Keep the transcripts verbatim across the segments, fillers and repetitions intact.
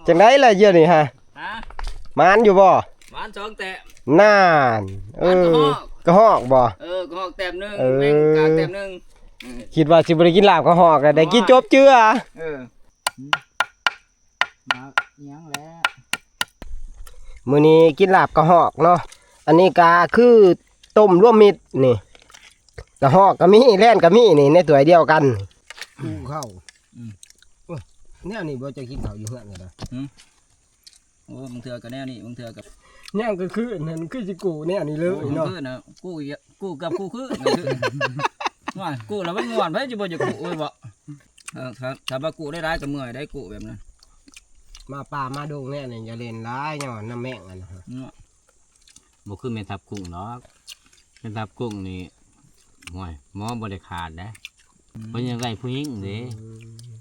จังได๋ล่ะเดี๋ยวนี้ฮะ ฮะ หมานอยู่บ่ หมานสองแต้ม นั่น เออ หมานกระฮอก กระฮอกบ่ เออ กระฮอกแต้มหนึ่ง เออ แมงกาแต้มหนึ่ง อืม คิดว่าสิบ่ได้กินลาบกระฮอกแล้ว ได้กินจบเจือ เออ มาอิหยังแล้ว มื้อนี้กินลาบกระฮอกเนาะ อันนี้ก็คือต้มรวมมิตรนี่ กระฮอกก็มี แล่นก็มีนี่ ในถ้วยเดียวกัน คู่เข้า อืม โอ้ย แนวนี้บ่จะกินข้าวอยู่เฮือนก็ได้ หืม โอ้ บางเทื่อก็แนวนี้ บางเทื่อก็ แนวก็คือนั่นคือสิกู้แนวนี้เลย โอ้ เนาะ คือนะ กู้อีกอะ กู้กับกู้คือ ว่ากู้แล้วมันม่วน ไผสิบ่อยากกู้เว้ยบ่ เออ ถ้า ถ้าว่ากู้ได้หลายก็เมื่อยได้กู้แบบนั้น มาป่ามาดงแนวนี้อย่าเล่นหลาย ย้อนนำแมงอันนั้นฮะ เนาะ บ่คือแม่ทัพกุ้งดอก แม่ทัพกุ้งนี่ ห่วย หมอบ่ได้ขาดเด้ อืม เพิ่นยังได้ผู้หญิงเด้ อืม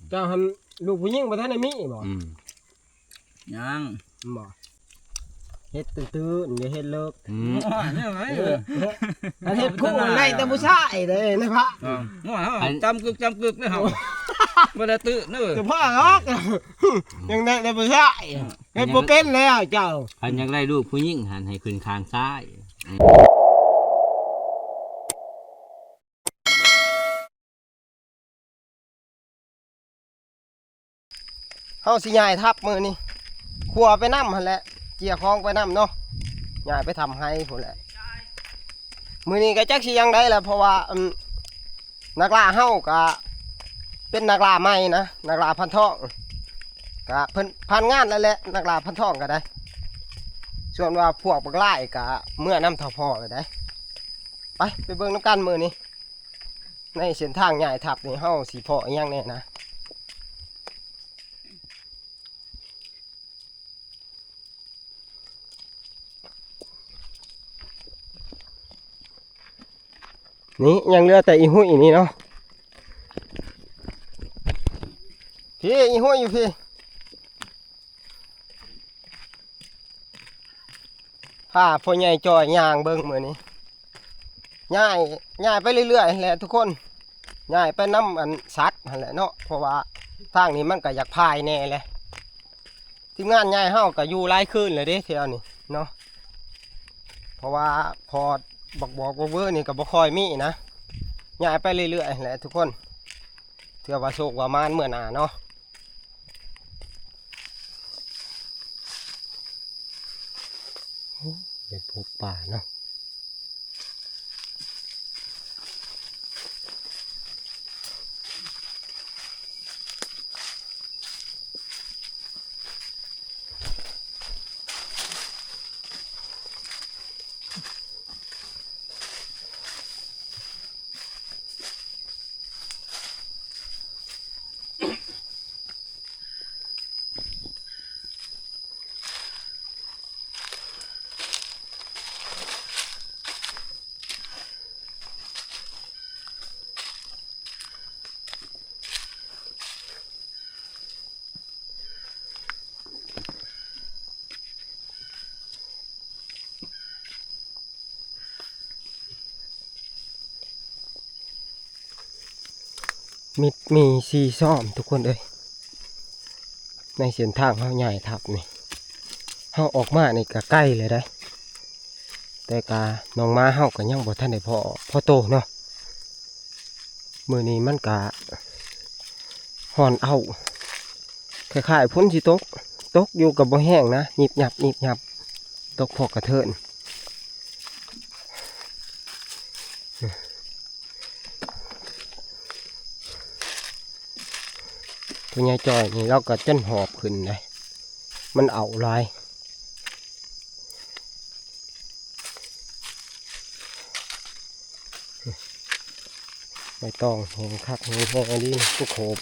เจ้าหันลูกผู้หญิงบ่ทันได้มีบ่ อืม ยัง บ่ เฮ็ดตื้นๆ อย่าเฮ็ดเลิก อืม โอ้ย เนี่ยไง เออ อันเฮ็ดคู่ได้แต่ผู้ชายเด้นะพระ เออ โอ้ย อัน จำกึก จำกึกเลยเฮา บ่ได้ตื้นเด้อ แต่พ่อหรอก ยังได้แต่ผู้ชาย เฮ็ดบ่เป็นแล้วเจ้า คันอยากได้ลูกผู้หญิงหันให้ขึ้นข้างซ้าย เฮาสิย้ายทับมื้อนี้ ขั่วไปนำหั่นแหละ เจียของไปนำเนาะ ย้ายไปทำไฮ่พู้นแหละ มื้อนี้ก็จักสิยังได๋ล่ะ เพราะว่า อืม นักล่าเฮาก็เป็นนักล่าใหม่นะ นักล่าพันทอง ก็เพิ่นผ่านงานแล้วแหละ นักล่าพันทองก็ได้ ส่วนว่าพวกบักหลายก็เมือนำเฒ่าพ่อแล้วได้ ไป ไปเบิ่งนำกันมื้อนี้ ในเส้นทางย้ายทับนี่เฮาสิพ้ออิหยังแน่นะ นี่ยังเหลือแต่อีหุ้ยนี่เนาะ พี่ อีหุ้ยอยู่พี่ พาพ่อใหญ่จอยย่างเบิ่งมื้อนี้ ย้าย ย้ายไปเรื่อยๆแหละทุกคน ย้ายไปนำอันสัตว์หั่นแหละเนาะ เพราะว่าทางนี้มันก็อยากพายแน่แหละ ทีมงานย้ายเฮาก็อยู่หลายคืนแล้วเด้แถวนี้เนาะ เพราะว่าพอบักบอกบักเวอร์นี่ก็บ่ค่อยมีนะ ย้ายไปเรื่อยๆแหละทุกคน เทื่อว่าโชคว่าหมานมื้อหน้าเนาะ โอ้ ได้พบป่าเนาะ มิดมีซีซ่อมทุกคนเอ้ย ในเส้นทางเฮาใหญ่ทับนี่ เฮาออกมานี่ก็ไกลเลยได้ แต่กะน้องหมาเฮาก็ยังบ่ทันได้พอ พอโตเนาะ มื้อนี้มันกะฮ้อนอ้าว คล้ายๆฝนสิตก ตกอยู่ก็บ่แฮงนะ ยิบยับ ยิบยับ ตกพอกระเทิน พ่อใหญ่จอยนี่ลาวก็จนหอบขึ้นเลย มันอ้าวหลาย ใบตองแห้งคักแห้งแห้งดี ตุกโขบ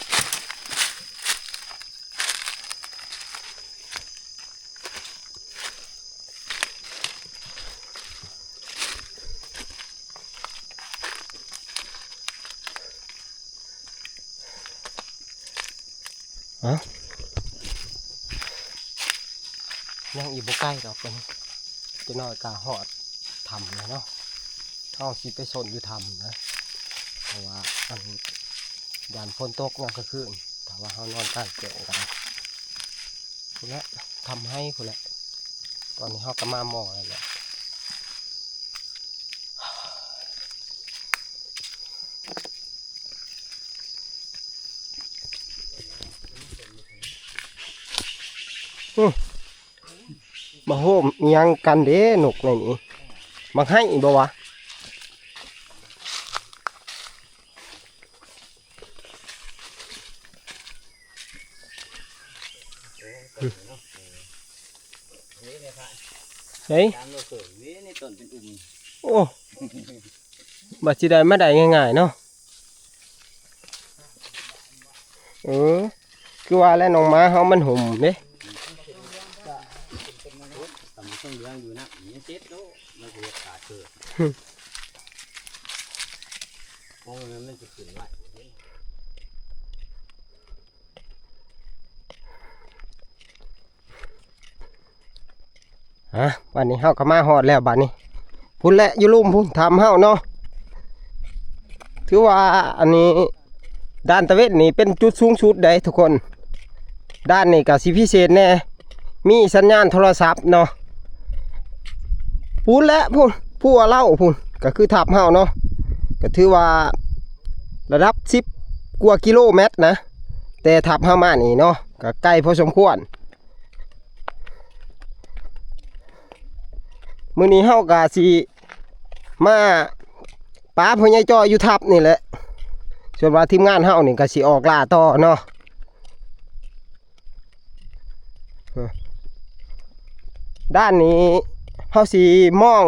ฮะ ยังอีกบ่ไกลดอกเพิ่น จะน้อยกะฮอด ถ้ำเลยเนาะ เฮาสิไปซนอยู่ถ้ำนะ เพราะว่าอัน ย้านฝนตกยามกลางคืน ถ้าว่าเฮานอนกลางแจ้งก็ได้ พู้นแหละ ถ้ำไฮ่พู้นแหละ ตอนนี้เฮาก็มาหม้อแล้วแหละ อื้อ มาโฮมอิหยังกันเด้ นกในนี้ บักไฮ่บ่วะ เฮ้ย ตามเราเกิดเว้ย ในต้นเป็นอุ่ม โอ้ บัดสิได้มาได้ง่ายๆเนาะ เออ คือว่าแล้ว น้องหมาเฮามันหุ่มเด้ ตำบักหุ่งเหลืองอยู่นะ มันเจ็ดโล มันสิเฮ็ดขาดเกิด เพราะมัน มันสิขึ้นไว้ ฮะ บัดนี้เฮาก็มาฮอดแล้วบัดนี้ พู้นแหละ อยู่ลุ่มพู้น ถ้ำเฮาเนาะ ถือว่าอันนี้ ด่านตะเวนนี่เป็นจุดสูงสุดเด้ทุกคน ด่านนี่ก็สิพิเศษแน่ มีสัญญาณโทรศัพท์เนาะ พู้นแหละพู้น ภูเล่าพู้น ก็คือถ้ำเฮาเนาะ ก็ถือว่าระดับสิบกว่ากิโลเมตรนะ แต่ถ้ำเฮามานี่เนาะ ก็ไกลพอสมควร มื้อนี้เฮาก็สิมาปะพ่อใหญ่จ้อยอยู่ถ้ำนี่แหละ ส่วนว่าทีมงานเฮานี่ก็สิออกล่าต่อเนาะ ด่านนี้เฮาสิมอง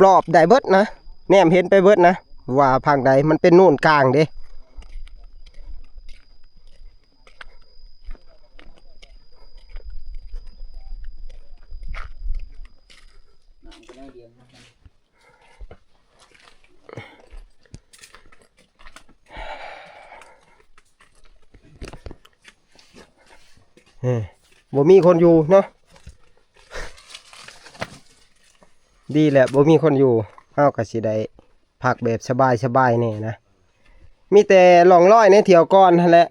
รอบๆได้เบิดนะ แนมเห็นไปเบิดนะ ว่าฝั่งใดมันเป็นโน่นกลางเด้ เอ้ย บ่มีคนอยู่เนาะ ดีแหละ บ่มีคนอยู่ เฮาก็สิได้พักแบบสบายๆแน่นะ มีแต่ร่องรอยในเที่ยวก่อนหั้นแหละ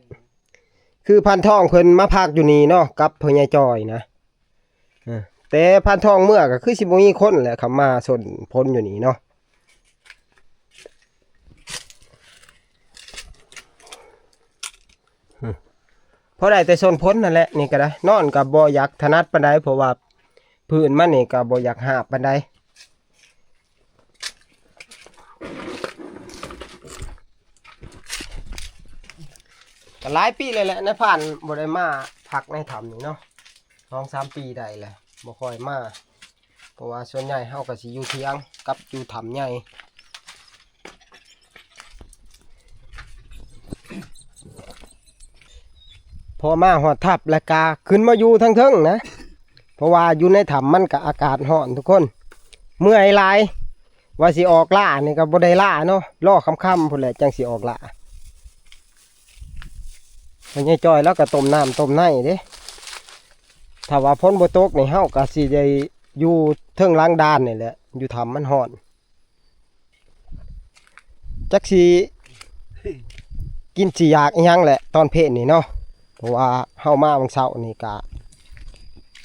คือพานทองเพิ่นมาพักอยู่นี่เนาะ กับพ่อใหญ่จ้อยนะ เออ แต่พานทองเมือก็คือสิบ่มีคนแหละ เข้ามาซนผลอยู่นี่เนาะ อืม พอได้แต่ซนผลนั่นแหละ นี่ก็ได้ นอนก็บ่อยากถนัดปานใด เพราะว่าพื้นมันนี่ก็บ่อยากหาบปานใด ก็หลายปีเลยแหละ นายพรานบ่ได้มาพักในถ้ำนี่เนาะ สองสามปีได้แหละ บ่ค่อยมา เพราะว่าส่วนใหญ่เฮาก็สิอยู่เถียงกับอยู่ถ้ำใหญ่ พอมาฮอดถ้ำแล้วก็ขึ้นมาอยู่ทางเทิงนะ เพราะว่าอยู่ในถ้ำมันก็อากาศร้อนทุกคน เมื่อยหลาย ว่าสิออกล่านี่ก็บ่ได้ล่าเนาะ รอค่ำๆพู้นแหละจั่งสิออกล่า พ่อใหญ่จ้อยแล้วก็ต้มน้ำต้มในเด้ ถ้าว่าฝนบ่ตกนี่เฮาก็สิได้อยู่เทิงหลังด่านนี่แหละ อยู่ถ้ำมันร้อน จักสิกินสิอยากอิหยังแหละตอนเพลนี่เนาะ เพราะว่าเฮามามื้อเช้านี่ก็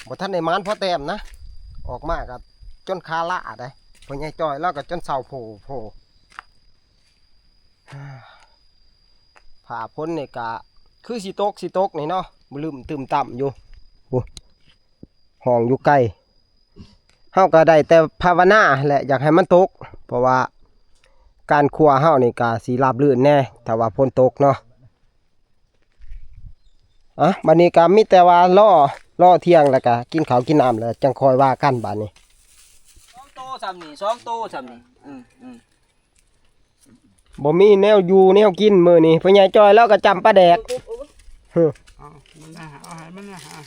บ่ทันได้หมานพอแต้มนะ ออกมาก็จนขาล้าได้ พ่อใหญ่จ้อยแล้วก็จนเซาโพโพ ฟ้าฝนนี่ก็คือสิตกสิตกนี่เนาะ บ่ลืมตึมต่ำอยู่ โอ้ ห้องอยู่ไกล เฮาก็ได้แต่ภาวนาแหละ อยากให้มันตก เพราะว่าการครัวเฮานี่ก็สิราบรื่นแน่ ถ้าว่าฝนตกเนาะ อ่ะ บัดนี้ก็มีแต่ว่ารอ รอเที่ยงแล้วก็กินข้าวกินน้ำแล้วจั่งค่อยว่ากันบัดนี้ สองโตส่ำนี่ สองโตส่ำนี่ อืม อืม บ่มีแนวอยู่แนวกินมื้อนี้ พ่อใหญ่จ้อยแล้วก็จำปลาแดก เอา มันนะ เอาให้มันนะ เอา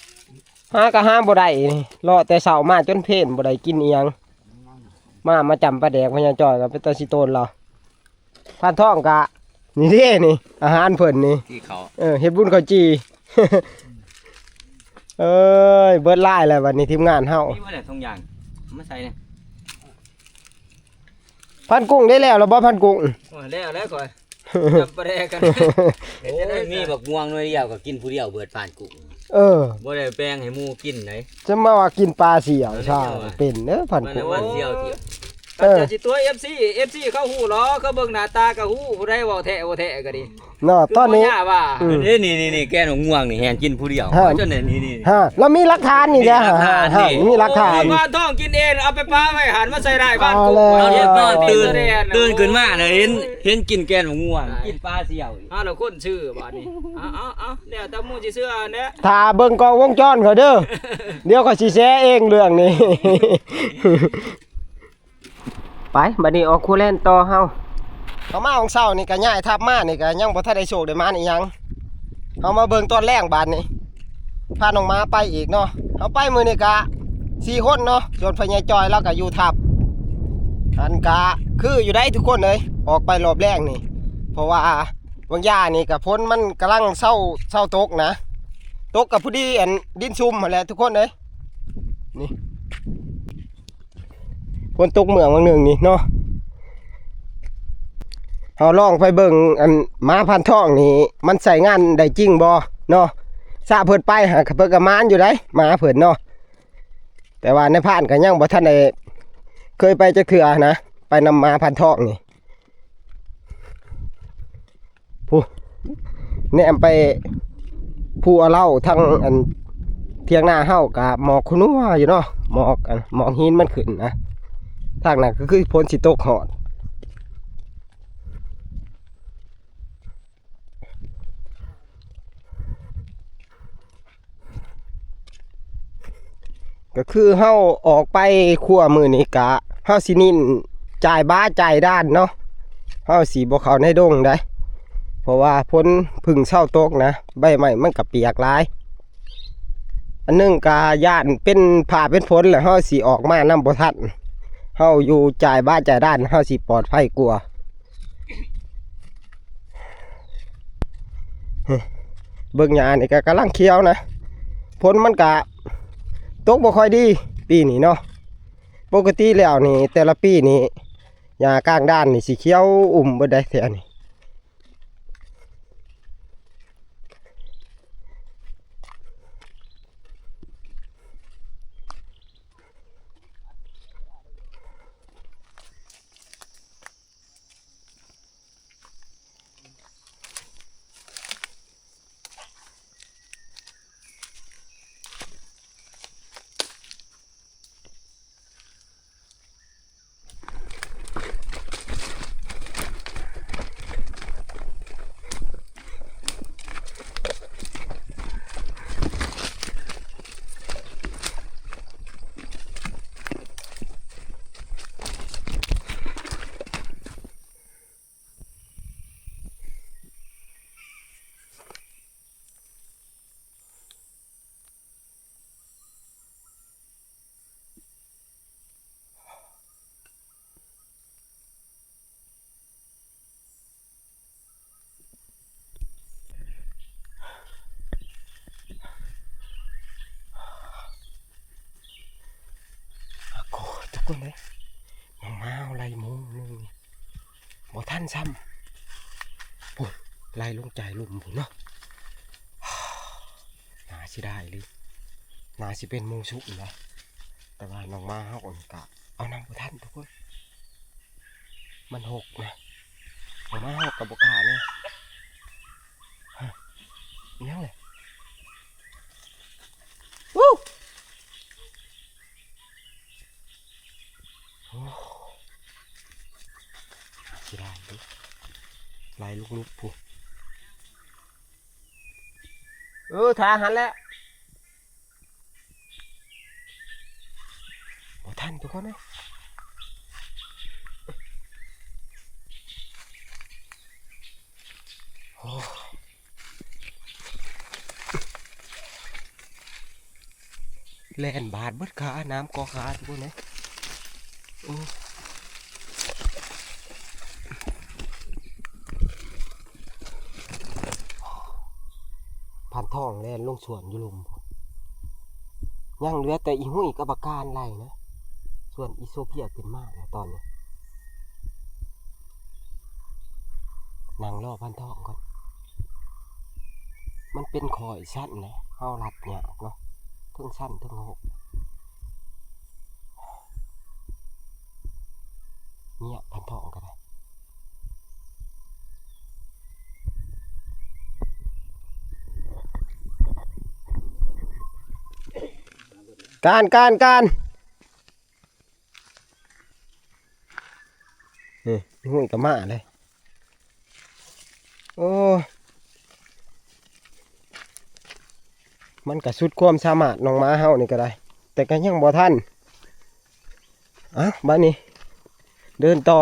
หาก็หาบ่ได้นี่ รอแต่เช้ามาจนเพลบ่ได้กินอิหยัง มา มาจำปลาแดก พ่อใหญ่จ้อยก็เป็นตาสิโตนเรา พานทองกะ นี่เด้นี่ อาหารเพิ่นนี่ ที่เขา เออ เฮ็ดบุญข้าวจี่ เอ้ย เบิดหลายแล้วบัดนี้ทีมงานเฮา มีบ่ได้ถุงยาง เอามาใส่เนี่ย พันกุ้งได้แล้วหรือบ่พันกุ้ง โอ้ย แล้วแล้วข่อย จำปะแดกกัน โอ้ย มีบักม่วงหน่วยเดียวก็กินผู้เดียวเบิดพานกุ้ง เออ บ่ได้แบ่งให้หมู่กินไหน จะมาว่ากินปลาเสี่ยว อันนี้ ซ่า เสี่ยวอะ เป็นเด้อพัน มัน กุ้ง ว่าเสี่ยวเที่ยว เออ ก็จะสิตัว เอฟซี เอฟซี เขาฮู้หรอ เขาเบิ่งหน้าตาก็ฮู้ ผู้ใดเว้าแท้บ่แท้ก็ดี เนาะ คือ ตอนนี้ บ่ย่าว่า อืม เด้ นี่ๆๆ แกนบักม่วงนี่แฮงกินผู้เดียว ฮะ จนนี่ๆๆ ฮะ แล้วมีหลักฐานนี่ นี่ เด้อ หลักฐาน ฮะ นี่ มีหลักฐาน พานทองกินเอง เอาไปปะไว้หั่นมาใส่ได้บ้านกู เอาแล้ว เอาเฮ็ดนอนตื่น ตื่น ตื่นขึ้นมาน่ะเห็น เห็นกินแกนบักม่วง กินปลาเสี่ยวอีก เอาแล้วคนซื้อบัดนี้ เอาๆๆ แล้วแต่หมู่สิซื้อเอาแหละ ถ้าเบิ่งกล้องวงจรเขาเด้อ เดี๋ยวข้อยสิแชร์เองเรื่องนี้ ไป บัดนี้ออกคูแลนต่อเฮา เขามาของเช้านี่ก็ย้ายทัพมานี่ก็ยังบ่ทันได้โชคได้หมานอีหยัง เฮามาเบิ่งตอนแลงบาดนี้ พาน้องหมาไปอีกเนาะ เฮาไปมื้อนี้กะสี่คนเนาะ ส่วนพ่อใหญ่จอยลาวก็อยู่ทัพ อันกะคืออยู่ได้ทุกคนเอ้ย ออกไปรอบแลงนี่ เพราะว่าบางย่านี่กะฝนมันกำลังเซา เซาตกนะ ตกกะพอดีอันดินซุ่มหั้นแหละทุกคนเอ้ย นี่ ฝนตกเมื่อวันหนึ่งนี่เนาะ เฮาลองไปเบิ่งอันหมาพานทองนี่ มันใช้งานได้จริงบ่เนาะ ซะเพิ่นไปหาเพิ่นก็หมานอยู่ได๋ หมาเพิ่นเนาะ แต่ว่านายพรานก็ยังบ่ทันได้เคยไปจักเทื่อนะ ไปนำหมาพานทองนี่ ผู้ แนมไปภูเอาเหล้าทางอันเถียงนาเฮากะหมอกคุนัวอยู่เนาะ หมอกอัน หมอกหินมันขึ้นนะ ทางนั้นก็คือฝนสิตกฮอด ก็คือเฮาออกไปครัวมื้อนี้กะ เฮาสิเน้นจ่ายบ้าจ่ายด้านเนาะ เฮาสิบ่เข้าในดงได๋ เพราะว่าฝนเพิ่งเซาตกนะ ใบไม้มันก็เปียกหลาย อันหนึ่งกะย้านเป็นฟ้าเป็นฝนแล้วเฮาสิออกมานำบ่ทัน เฮาอยู่จ่ายบ้าจ่ายด้าน เฮาสิปลอดภัยกว่า เบิ่งหญ้านี่ก็กำลังเขียวนะ ฝนมันก็ตกบ่ค่อยดีปีนี้เนาะ ปกติแล้วนี่แต่ละปีนี่หญ้ากลางด้านนี่สิเขียวอุ่มเบิดได้แถวนี้ โอ้โห ทุกคนเลย น้องหมาเอาไล่หมูหนึ่ง บ่ทันซ้ำ โอ้ย ไล่ลงจ่ายลุ่มพุ้นเนาะ น่าเสียดายเลย น่าสิเป็นหมูสุกอยู่นะ แต่ว่าน้องหมาเฮาอ่อนกะ เอานำบ่ทันทุกคน มันหกนะ น้องหมาเฮากับบ่กล้าเนี่ย ฮะ อิหยังเลย อู้ โอ้ สิได้เด้อ ไล่ลุกๆพุ้น เออ ถ้าหันแล้ว บ่ทันทุกคนเอ้ย โอ้ แล่นบาดเบิดขา น้ำกอขาทุกคนเอ้ย โอ้ พานทองแล่นลงสวนอยู่ลุ่มพุ้น ยังเหลือแต่อีหุ้ยกับบักการไล่นะ ส่วนอีโซเฟียขึ้นมาแล้วตอนนี้ นั่งรอพันทองก่อน มันเป็นคอยสั้นนะ เฮาลัดยากเนาะ เทิงสั้นเทิงหก เนี่ยพันทองก็ได้ การ การ การ นี่ หุ้ยกะมาเลย โอ้ มันกะสุดความสามารถน้องหมาเฮานี่ก็ได้ แต่ก็ยังบ่ทัน เอ้า บัดนี้ เดินต่อ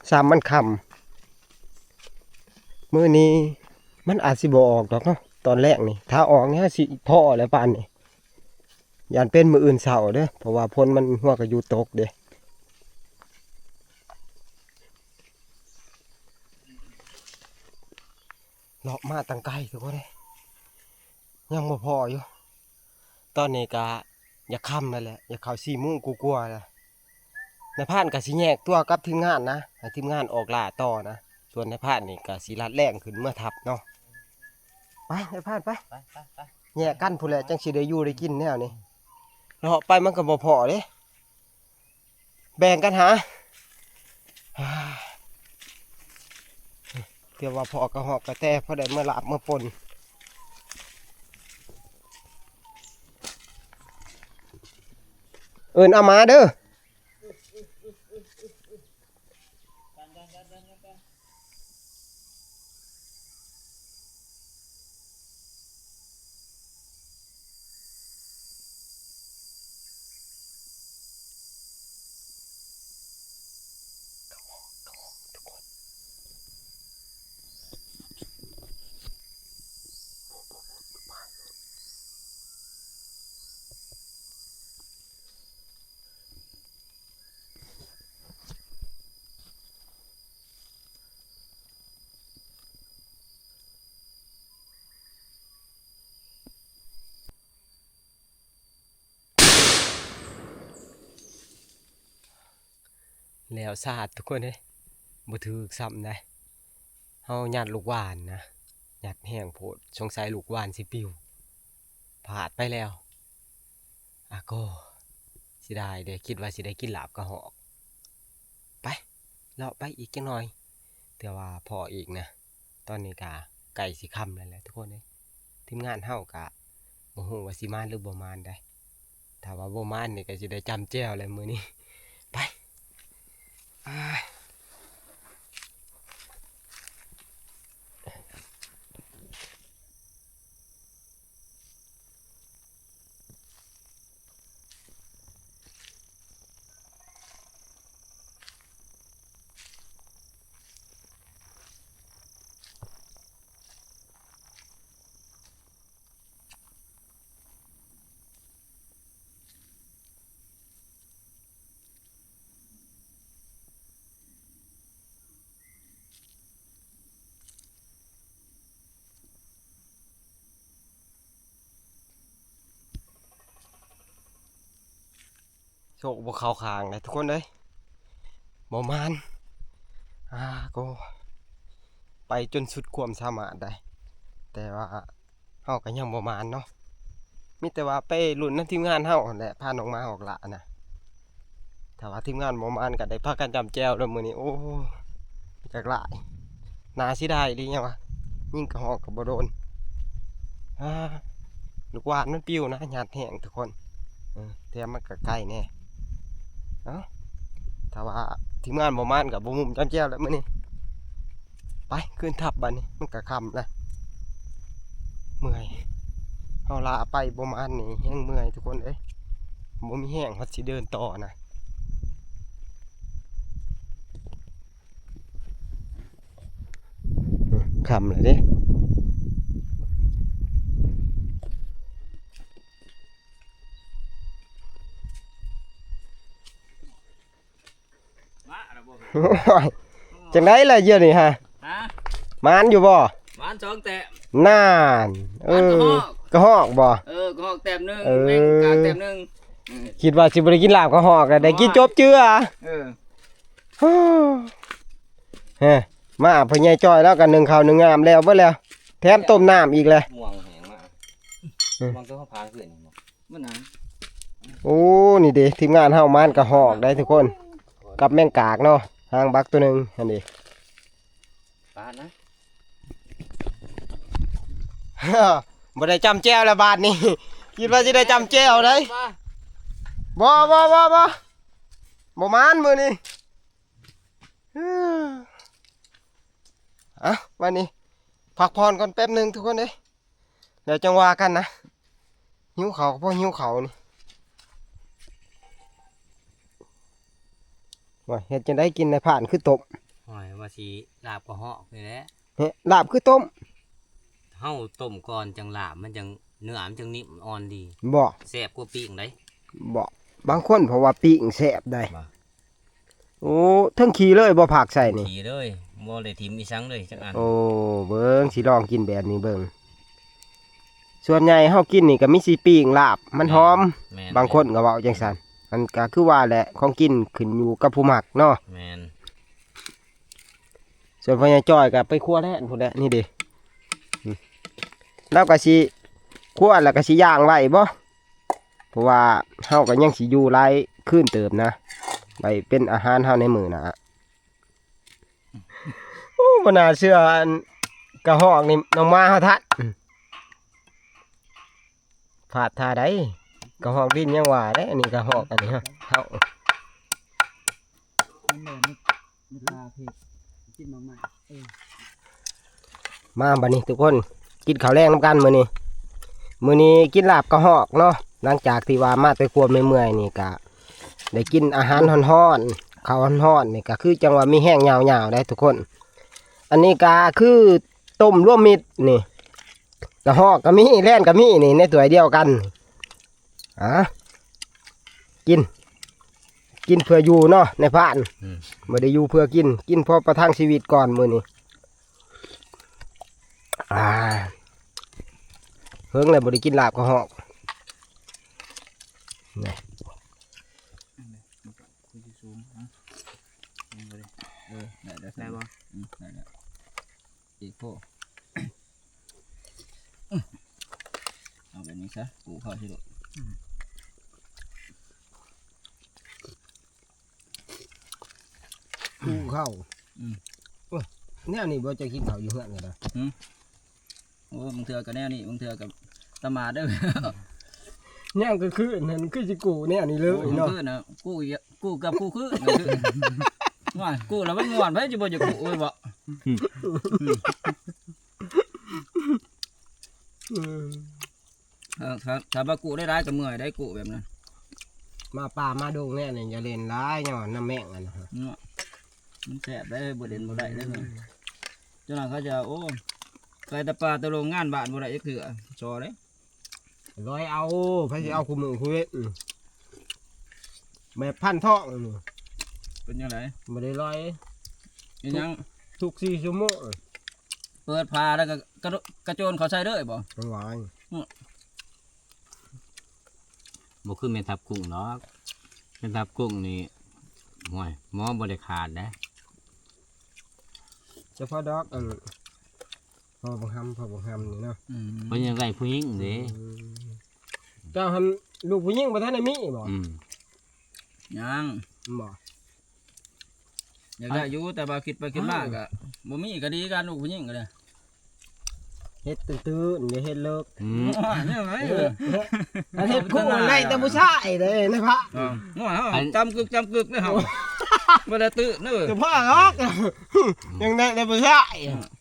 ซ้ำมันค่ำ มื้อนี้มันอาจสิบ่ออกดอกเนาะ ตอนแรกนี่ ถ้าออกนี่เฮาสิพ้อแล้วปานนี้ ย่านเป็นมื้ออื่นเช้าเด้อ เพราะว่าฝนมันหัวกะหยุดตกเด้ เลาะมาตั้งไกลทุกคนเอ้ย ยังบ่พ้ออยู่ ตอนนี้กะอยากค่ำแล้วแหละ อยากเข้าสี่โมงกว่าๆแล้ว นายพรานกะสิแยกตัวกับทีมงานนะ ให้ทีมงานออกล่าต่อนะ ส่วนนายพรานนี่กะสิลัดแล่นขึ้นเมือทับเนาะ ไป นายพรานไป ไปไปไป แยกกันพู้นแหละ จั่งสิได้อยู่ได้กินแนวนี้ เลาะไปมันกะบ่พ้อเด้ แบ่งกันหา เทื่อว่าพ้อกะฮอกกะแต พอได้เมือลาบเมือป่น เอิ้นเอามาเด้อ แล้วสาดทุกคนเอ้ย บ่ถืกซ้ำได้ เฮายัดลูกหว่านนะ ยัดแฮงโพด สงสัยลูกหว่านสิปิว พลาดไปแล้ว อะโก เสียดายเด้ คิดว่าสิได้กินลาบกะฮอก ไป เลาะไปอีกจักหน่อย เทื่อว่าพ้ออีกนะ ตอนนี้กะใกล้สิค่ำแล้วแหละทุกคนเอ้ย ทีมงานเฮากะบ่ฮู้ว่าสิมานหรือบ่มานได้ ถ้าว่าบ่มานนี่กะสิได้จ้ำแจ่วแล้วมื้อนี้ ไป อ้าย โชคบ่เข้าข้างเลยทุกคนเอ้ย บ่มาน อ่า ก็ไปจนสุดความสามารถได้ แต่ว่าเฮาก็ยังบ่มานเนาะ มีแต่ว่าไปลุ้นนำทีมงานเฮาหั่นแหละ พาน้องหมาออกล่านะ ถ้าว่าทีมงานบ่มานก็ได้พากันจ้ำแจ่วแล้วมื้อนี้ โอ้ จักหลาย น่าเสียดายอีหลีหยังวะ ยิงกะฮอกก็บ่โดน อ่า ลูกหว่านมันปิวนะ หยาดแฮงทุกคน เออ แถมมันก็ไกลแน่ เอ้า ถ้าว่าทีมงานบ่มานก็บ่มุมจ้ำแจ่วแล้วมื้อนี้ ไป คืนทับบัดนี้ มันก็ค่ำแล้ว เมื่อย เฮาล่าไปบ่มานนี่แฮงเมื่อยทุกคนเอ้ย บ่มีแฮงฮอดสิเดินต่อนะ ค่ำแล้วเด้ มาแล้วบ่ จังได๋ล่ะเดี๋ยวนี้ฮะ ฮะ หมานอยู่บ่ หมานสองแต้ม นั่น เออ หมานกะฮอก กะฮอกบ่ เออ กะฮอกแต้มหนึ่ง เออ แมงกะแต้มหนึ่ง อืม คิดว่าสิบ่ได้กินลาบกะฮอก ได้กินจบเจือ เออ ฮะ มาพ่อใหญ่จ้อยแล้วกัน นึ่งข้าวนึ่งน้ำแล้วเบิดแล้ว แถมต้มน้ำอีกเลย ม่วงแห้งมา อืม ม่วงตัวเขาพาขึ้น มันหนัง โอ้ นี่เด้ ทีมงานเฮา มานกะฮอกได้ทุกคน กับแมงกากเนาะ หางบักตัวหนึ่ง อันนี้ ปาดนะ บ่ได้จำแจ่วแล้วบาดนี้ คิดว่าสิได้จำแจ่วได้ บ่ บ่ บ่ บ่ บ่มานมื้อนี้ อ่ะ วันนี้ พักผ่อนก่อนแป๊บหนึ่งทุกคนเด้ย เดี๋ยวจังว่ากันนะ หิวเขาวก็พอหิวเขาวนี่ ว่าเฮ็ดจังได๋กินในผ่านคือต้ม หอยว่าสิลาบกระเหาะนี่แหละ เฮ้ย ลาบคือต้ม เฮาต้มก่อนจังลาบ มันจัง เนื้อมันจังนิ่มอ่อนดี บ่ แซ่บกว่าปิ้งได๋ บ่ บางคนเพราะว่าปิ้งแซ่บได้ บ่ โอ้ เทิงขี้เลยบ่ ผักใส่นี่ ขี้เลย บ่ได้ถิ่มอีสังเลยจักอัน โอ้ เบิ่ง สิลองกินแบบนี้เบิ่ง ส่วนใหญ่เฮากินนี่ก็มีสิปิ้งลาบ มันหอม แม่น บางคนก็เว้าจังซั่น มันก็คือว่าแหละ ของกินขึ้นอยู่กับผู้มักเนาะ แม่น ส่วนพ่อใหญ่จ้อยก็ไปครัวแล่นพู้นแหละ นี่เด้ อืม ลาวก็สิครัวแล้วก็สิย่างไว้บ่ เพราะว่าเฮาก็ยังสิอยู่หลายคืนเติบนะ ไว้เป็นอาหารเฮาในมื้อหน้า โอ้ บ่น่าเชื่อ อันกระหอกนี่น้องหมาเฮาทัด พลาดท่าใด กระหอกดินยังว่าเด้ อันนี้กระหอกอันนี้ฮะ เฮา มันเลยไม่ ไม่ตาเผ็ด กินมาใหม่ เออ มาบัดนี้ทุกคน กินข้าวแลงนำกันมื้อนี้ มื้อนี้กินลาบกระหอกเนาะ หลังจากที่ว่ามาแต่ครัวเมื่อยๆนี่ก็ได้กินอาหารฮ้อนๆ ข้าวฮ้อนๆนี่ก็คือจังว่ามีแฮงยาวๆได้ทุกคน อันนี้ก็คือต้มรวมมิตรนี่ กระหอกก็มี แล่นก็มีนี่ ในถ้วยเดียวกัน อ่ะ กิน กินเพื่ออยู่เนาะ ในพาน อืม บ่ได้อยู่เพื่อกิน กินพอประทังชีวิตก่อนมื้อนี้ อ่า เฮิงแล้วบ่ได้กินลาบกระหอก นี่ คือสิสูง ฮะ ลงไปเลย เออ ได้แล้ว ได้บ่ อืม ได้แล้ว อีกโพด เอาแบบนี้ซะ กูเข้าที่โลด อืม กูเข้า อืม โอ้ย แนวนี้บ่จะกินข้าวอยู่เฮือนกันนะ อืม โอ้ บางเทื่อก็แนวนี้ บางเทื่อก็ตะหมาดเด้อ แนวก็คือนั่นคือสิกูแนวนี้เลย โอ้ เนาะ คือนะ กูอีกอะ กูกับกูคือ ว่ากูแล้วมันม่วน ไผสิบ่อยากกูเว้ยบ่ อืม เออ ถ้า ถ้าบ่กู้ได้หลายก็เมื่อยได้กู้แบบนั้น มาป่ามาดงแน่นี่อย่าเล่นหลาย ย้อนน้ำแมงอันนั้นฮะ เนาะ มันแซ่บได้ บ่เล่นบ่ได้เด้อ อืม เจ้าหน้าเขาจะ โอ้ ไก่ตะปาตะโลงงานบ้านบ่ได้จักเทื่อ ซอเด้ ลอยเอา ไผสิเอาคู่มื้อคู่เว็บ อืม แบบพันท้องนี่ เป็นจั่งใด บ่ได้ลอย อีหยัง ทุกสี่ชั่วโมง เปิดผ้าแล้วก็กระโดดกระโจนเข้าใส่เลยบ่ มันหวาน อืม บ่คือแม่ทับกุ้งดอก แม่ทับกุ้งนี่ ห่วย หมอบ่ได้ขาดเด้ เฉพาะดอก อัน พ่อบังคำ พ่อบังคำนี่เนาะ อืม เพิ่นอยากได้ผู้หญิงเด้ อืม เจ้าหันลูกผู้หญิงบ่ทันได้มีบ่ อืม ยัง บ่ อยากได้อยู่ แต่ว่าคิดไปคิดมาก็บ่มีก็ดีกัน ลูกผู้หญิงก็ได้ เฮ็ดตื้นๆ อย่าเฮ็ดเลิก อืม เนี่ยไง เออ อันเฮ็ดคู่ได้แต่ผู้ชายเด้นะพระ อ่า อัน จำกึกจำกึกเลยเฮา บ่ได้ตื้อเด้อ แต่พ่อหรอก ยังได้แต่ผู้ชาย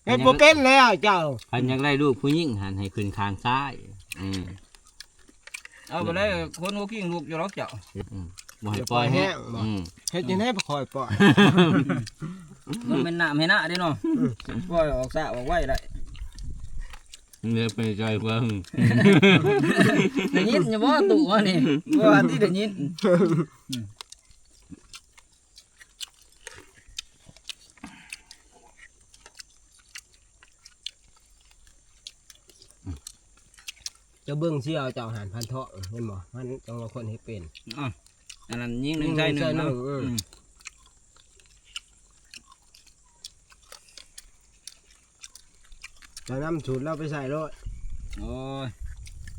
เฮ็ดบ่เป็นแล้วเจ้า คันอยากได้ลูกผู้หญิงหันให้ขึ้นข้างซ้าย อืม เอาไปเลย คนหัวคิงลูกอยู่หรอกเจ้า อืม บ่ให้ปล่อยแห้ง อย่าปล่อยแห้งบ่ อืม เฮ็ดจั่งใด๋บ่ค่อยปล่อย มันเป็นน้ำให้หน้าเด้เนาะ ปล่อยออกสระออกไว้ได้ เลือกไปจอยเบิ่ง ได้ยินอยู่บ่ ตู้ว่านี่ บ่ว่าที่ได้ยิน เจ้าเบิ่งสิเอาเจ้าหานพันทอง เห็นบ่ มันจังว่าคนเฮ็ดเป็น อ่ะ อันนั้นยิงหนึ่ง ยิงหนึ่ง ใส่หนึ่ง ใส่หนึ่ง เนาะ เออ อืม อืม เอาน้ำสูตรเราไปใส่โลด โอ้ย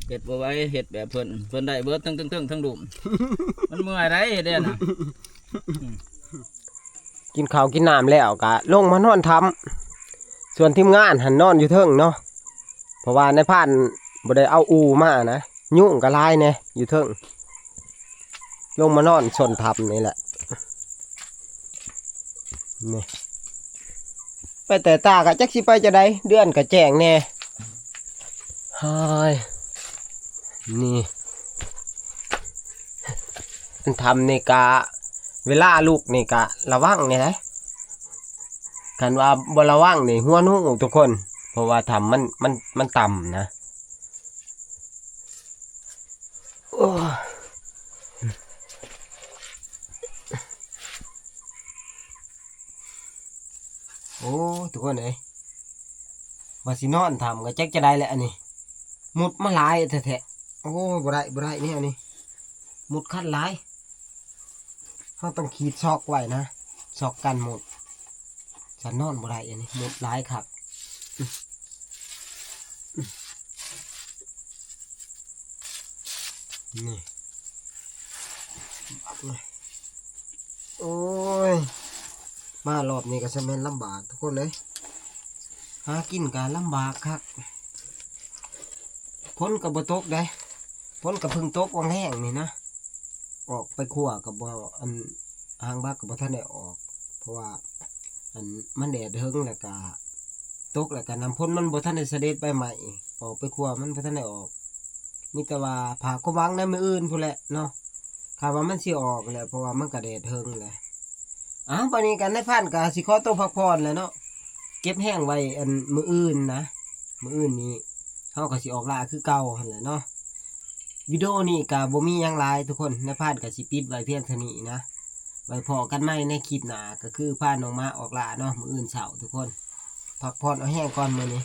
เฮ็ดบ่ไหว เฮ็ดแบบเพิ่น เพิ่นได้เบิดทั้งเทิงๆทั้งลุ่ม มันเมื่อยได้เฮ็ดได้นะ กินข้าวกินน้ำแล้วก็ลงมานอนถ้ำ ส่วนทีมงานหั่นนอนอยู่เทิงเนาะ เพราะว่านายพรานบ่ได้เอาอูมานะ ยุงก็หลายแหน่อยู่เทิง ลงมานอนซนถ้ำนี่แหละ นี่ ไปแต่ตาก็จักสิไปจะใด เดือนก็แจ้งแหน่ ฮาย นี่ อันถ้ำนี่กะ เวลาลุกนี่กะระวังนี่นะ คันว่าบ่ระวังนี่หัวหนูทุกคน เพราะว่าถ้ำมัน มัน มันต่ำนะ โอ้ โอ้ ทุกคนเอ้ย ว่าสินอนถ้ำก็จักจะได้แหละอันนี้ มุดมาหลายแท้ๆ โอ้ บ่ได้ บ่ได้เนี่ยอันนี้ มุดคันหลาย เราต้องขีดซอกไว้นะ ซอกกันมุด ฉันนอนบ่ได้อันนี้ มุดหลายคัก นี่ โอ้ย มารอบนี้ก็จะแม่นลำบากทุกคนเลย หากินก็ลำบากคัก ฝนก็บ่ตกเด้ ฝนก็เพิ่งตกวังแรงนี่นะ ออกไปครัวก็บ่ อัน หางบักก็บ่ทันได้ออก เพราะว่า อัน มันแดดเฮิงแล้วก็ ตกแล้วก็น้ำฝนมันบ่ทันได้เสด็จไปใหม่ ออกไปครัวมันบ่ทันได้ออก มีแต่ว่าฝากความหวังในมื้ออื่นพู้นแหละเนาะ ถ้าว่ามันสิออกแหละ เพราะว่ามันก็แดดเฮิงแหละ อ้าว บัดนี้กันนายพรานก็สิขอตัวพักผ่อนแหละเนาะ เก็บแฮงไว้อันมื้ออื่นนะ มื้ออื่นนี้ เฮาก็สิออกล่าคือเก่าหั่นแหละเนาะ วิดีโอนี้ก็บ่มีหยังหลายทุกคน นายพรานก็สิปิดไว้เพียงเท่านี้นะ ไว้พ้อกันใหม่ในคลิปหน้า ก็คือพาน้องหมาออกล่าเนาะ มื้ออื่นเช้าทุกคน พักผ่อนเอาแฮงก่อนมื้อนี้